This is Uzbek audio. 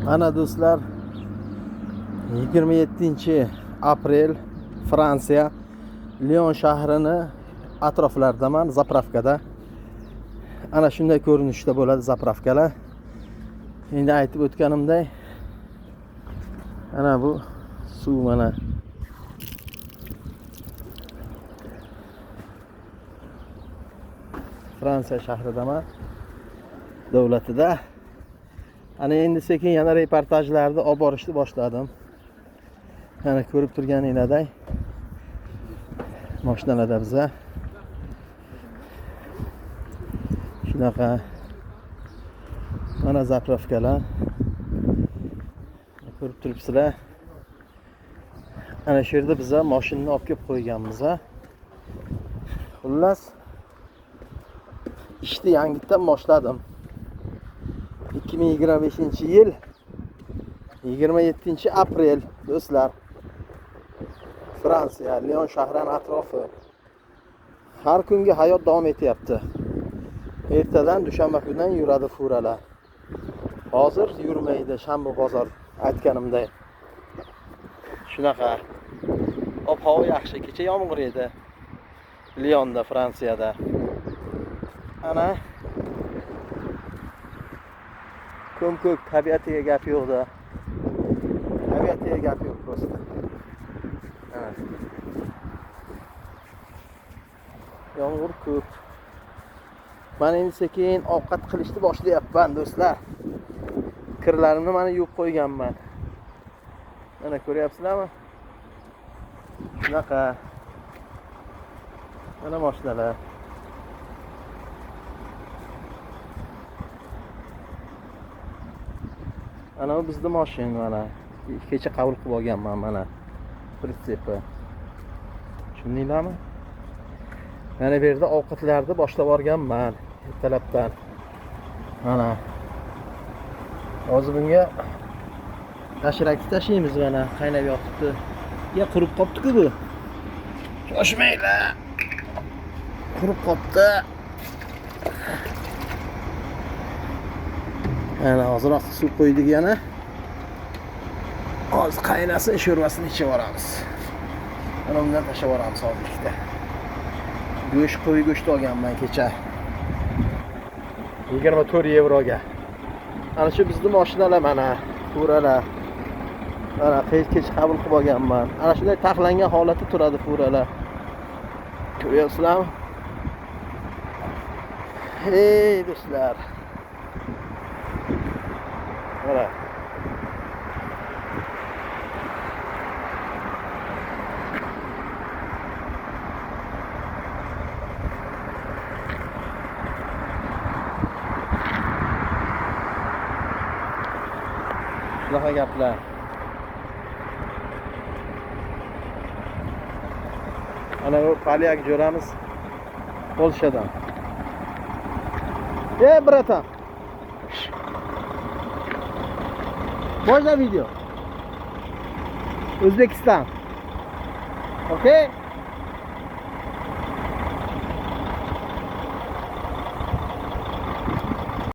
Mana do'stlar, 27 aprel, Fransiya, Lyon shahrini atroflaridaman, zapravkada. Ana shunday ko'rinishda bo'ladi zapravkalar. Endi aytib o'tganimday, ana bu suv mana. Fransiya shahridaman, davlatida. Ana endi sekin yana reportajlarni olib borishni boshladim. Mana ko'rib turganinglarday mashinalarda biza shunaqa mana zapravkalar ko'rib turibsizlar. Ana shu yerda biza mashinani olib kelib qo'yganmiz. Xullas, ishni yangitdan boshladim. 2025 yil 27 aprel do'stlar. Fransiya, Lyon shahrining atrofi. Har kungi hayot davom etyapti. Ertadan dushanba kunidan yuradi furalar. Hozir yurmaydi, shanba bozor aytganimday. Shunaqa. Ob-havo yaxshi, kecha yomg'ir edi. Lyonda, Fransiyada. Ana ko'm-ko'k tabiatiga gap yo'qda. Tabiatiga gap yo'q просто. Ana. Yomg'ir ko'p. Mana endi sekin ovqat qilishni boshlayapman do'stlar. Kirlarimni mana yuvib qo'yganman. Mana ko'ryapsizlarmi? Shunaqa. Mana mashinalar. Ana bu bizni mashina mana. Kecha qabul qilib olganman mana. Pritsepi. Tushundinglarmi? Mana bu yerda ovqatlarni boshlab olganman ertalabdan. Mana. Hozir bunga tashirakni tashlaymiz mana, qaynab yotibdi. Ya qurib qopti-ku bu. Shoshmanglar. Qurib qopti. Mana ozroq suv qo'ydik yana. Hozir qaynasin, sho'rvasini ichib yuboramiz. Mana undan tashlab yuboramiz hozir ikkita. Go'sht, qo'y go'shti olganman kecha. 24 yevroga. Ana shu bizni mashinalar mana, furalar. Mana kech qabul qilib olganman. Ana shunday taxlangan holatda turadi furalar. Ko'ryapsizlarmi? Ey do'stlar. Mana. Shunaqa gaplar. Ana bu polyak jo'ramiz Polshadan. Ey братан. Можно видео? O'zbekiston. Okey?